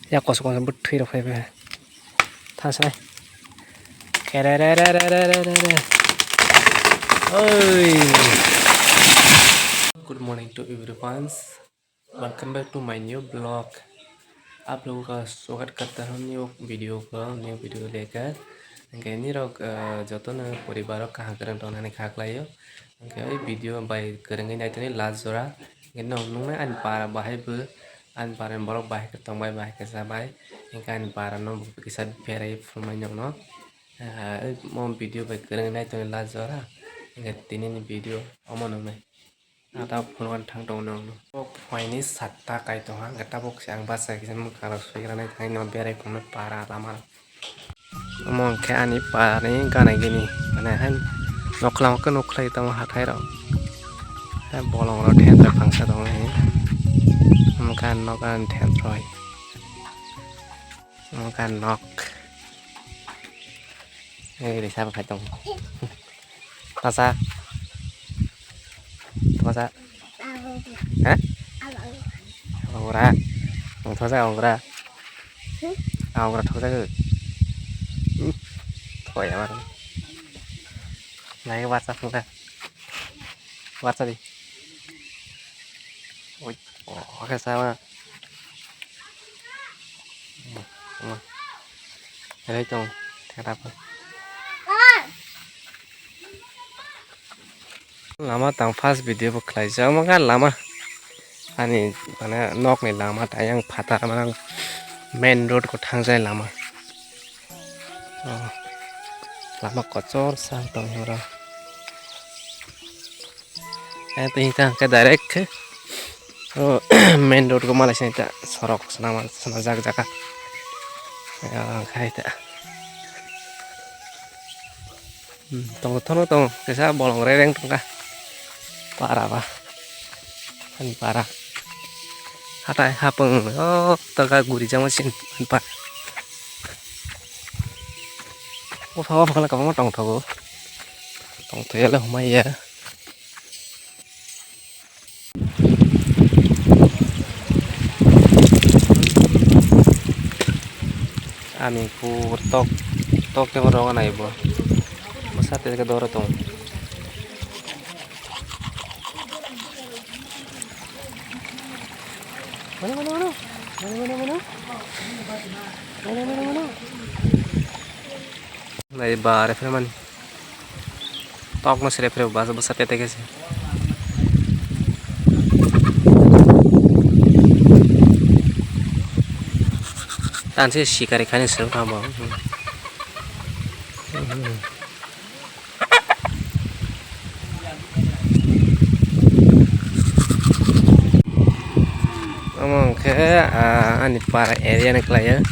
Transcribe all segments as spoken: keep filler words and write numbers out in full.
Ya kosok kosok bwtwi rok phai phai. Tha sai. Kererererererere. Oi. Good morning to everyone. Welcome back to my new vlog. आप लोगों का स्वागत करता हूँ new video को, new video लेकर। Hingke nirok, eh, jotono poribaro kaham kwrwng tongnani kha khlaio. Hingke oi video bai kwrwngwi naitoni last jora. Hingke nwng nungnai ani para bahai bo, ani para ni borok bahai khe tongbai, bahai khe chabai. Hingke ani para no bo kisa berai phunuknai nwngno. Eh, oi mo video bai kwrwngwi naitoni last jora. Hingke tini ni video omo nungnai. Ata phunukna thang tongo nwng. Tabuk phuaini satta kai tongha, hwnkhe tabuk se ang bachai kisa mwkhang rok suigrani thangwi no berai phunuknai para lama. Omo hwnkhe ani para ni gana gini, mane hai nokla o khe nukhlai tongo hathai rok. Hai bolong rok thentwrwi phangsa tongo hai. Omo khe ani nok ani thentroi. Omo khe ani nok. Ei risa bo khai tongo. Masa. Masa. Ha? Ora. Ang thosa ang ora. Ang ora thosa ke. Thoi amar. Nai wasa phunga. Wasa di. Oi. Oh, oke sama. Hai tong, thera pa. Lama tang first video bo khlai jak, omo khe lama ani mane nokni lama ta yang phatar, mane main road ko thangjai lama. Oh, lama kochor sa tong horo. Ang twi hwnka hwnkhe direct khe, oh, main road ko malai sini ta sorok swnama, swnajak jaga. Ang khai ta. Hmm, tongo thono tongo, kisa bolong rereng tongkha. Para ba. Ani para. Hatai hapung, oh, toga guri jama sin, pa. Bopha bopha kala kabangma tongthogo. Tongthoi yale humai ya. Ani pur tok, tok tebo rogo nai bo. Bwsa tei khe doro tong. Mano, mano, mano. Mano, mano, mano. Mano, mano, mano. Nai ba, refre mani. Tok no sere fre basa basa tete kese. Tan se sikari khani sero kha bo. Omo hwnkhe, ah, ani para area ni khlai o.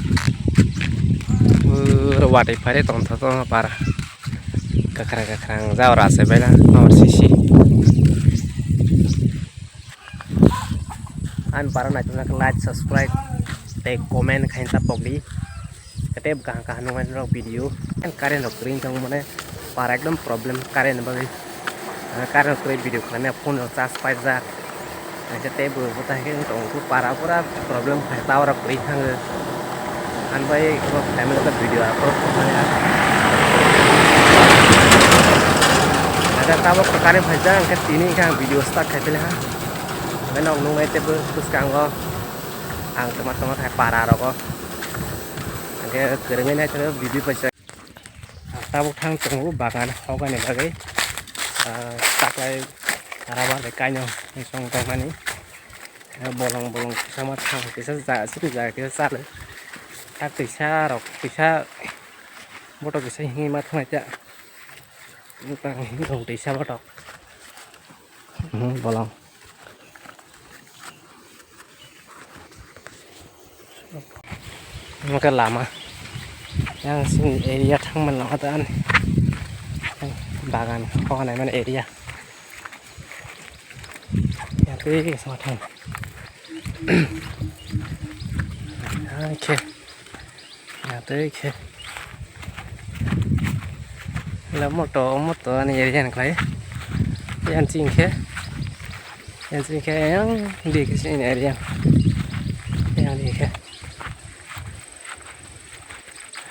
Pura watwi phari tongthoto para. Kwkhwrang kwkhwrang jao rw se bai na, hor sisi. Ani para naithok like, subscribe tei comment khaina ta pokdi. Tei kaham kaham nukmani rok video. Current rok kwrwi wngkha mane para ekdom problem current bagwi. Current kwrwi video khlaimaya phone rok charge paijak. Naikhe tei bo bwtai khe wng tongo para pura problem khai tower rok kwrwi thango. Ani bai bo family rok video upload khlaimani. Naikhe tabuk kwkarwi phaijak hwnkhe tini hwnkhe ang video start khai pili ha. Hwnkhe nok nuknai tei bwskango ang twma twma khai para rogo. Hwnkhe kwrwngwi naithogo video paisa. Tabuk thang tongo bagan hokani bagwi, ah, taklai rubber bai kainwi song tongmani. Bolong bolong kisa ma thang kisa ja sini ja kisa chale. Tak tisa rok kisa botok kisa hini ma thangnaita. Tang dong tisa botok. Hmm, bolong. Omo khe lama. Yang sini area thangmani lama ta ani. Bagan hoknai mani area. Yang twi sama thang. Hai khe. Yang twi khe. Ila moto, moto ani area ni khlai. Yang ching khe. Yang ching khe yang di khe sini area. Yang di khe.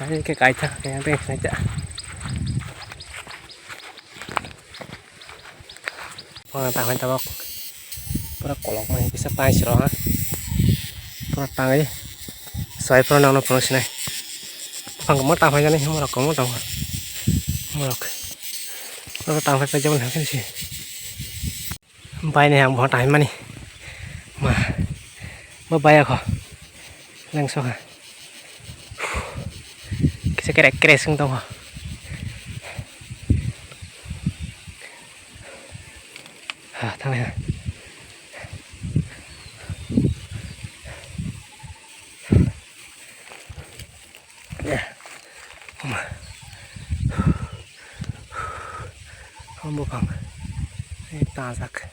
Hai khe kaitha khe tei khaita. Phone ta hai tabok. Pura kolok mai kisa pai siro ha. Pura tangai. Sai pura nang phone sinai. Phang mo ta hai jani mo rok mo ta. Mo rok. Pura ta hai pe jabal hai si. Bai ni ang bo ta hai mani. Ma. Bo bai akho. Lengso kha. Kisa kerek kerek sung tongo. Ha, thang ha. Ya. Oma. Om buphang. Eh, tajak.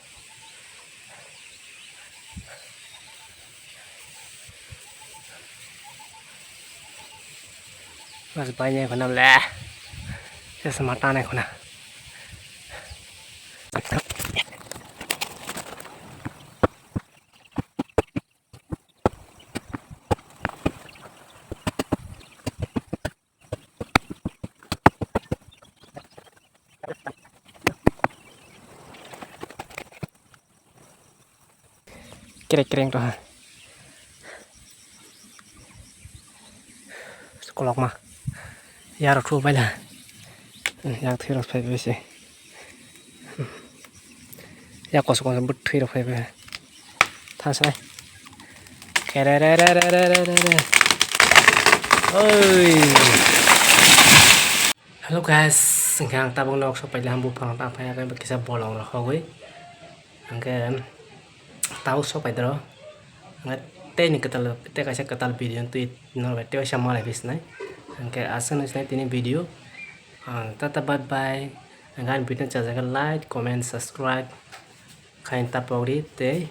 Mas banyak kena le. Saya semata nih kena. Kerek kereng to ha. Kolokma. Yaro thu baila. Yang thwi rok phai bese. Ya koso koso bwthwi rok phai bese. Thangsai. Kererererererere. Oi. Hello guys, hingke ang tabuk nok sok paile hambu phang tang phai kisa bolong rok hogoi. Hingke tabuk sok pai doro. Hingke tei ni kwtal, tei kaisa kwtal video twi norok bai tei waisa malai phi sinai. Hingke aswk no sinai tini video. Ah, tata bye bye. Hingke ani video no chajak like, comment, subscribe. Khain tapok ri tei.